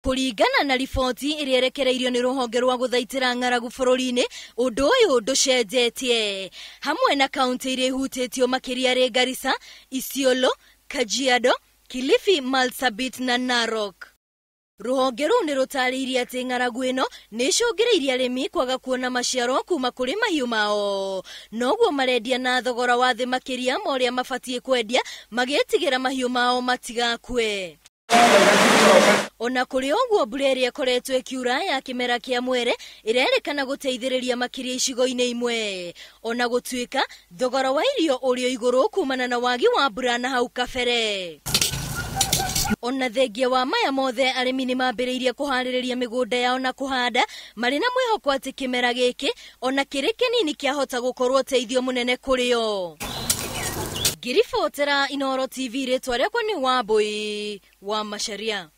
Kũringana na riboti ĩrĩa ĩrekereirio nĩ rũhonge rwa gũthaitĩra ng'aragu bũrũri-inĩ, ũndũ ũyũ ndũcenjetie. Hamwe na kaunti iria ihutĩtio makĩria rĩ Garissa, Isiolo, Kajiado, Kilifi, Marsabit na Narok. Rũhonge rũu nĩ rũtarĩirie atĩ ng'aragu ĩno nĩ ĩcũngĩrĩirie arĩmi kwaga kuona maciaro kuma kũrĩ mahiũ mao. Noguo marendia na thogora wa thĩ makĩria ma ũrĩa mabatiĩ kwendia magĩtigĩra mahiũ mao matigakue. Ona kũrĩ ũguo, mbura ĩrĩa ĩkoretwo ĩkiura ya kĩmera kĩa mwere ĩrerĩkana gũteithĩrĩria makĩria icigo-inĩ imwe, ona gũtuĩka thogora wa irio ũrĩ o igũrũ kumana na wagi wa mbura na hau kabere. Ona thengia wa maya mothe, arĩmi nĩ mambĩrĩirie kũharĩrĩria mĩgũnda yao na kũhanda marĩ na mwĩhoko atĩ kĩmera gĩkĩ ona kĩrĩ kĩnini kĩahota gũkorwo ũteithio mũnene kũrĩ o. Ngĩribotera Inooro TV, rĩtwa rĩakwa nĩ Wambui wa Macharia.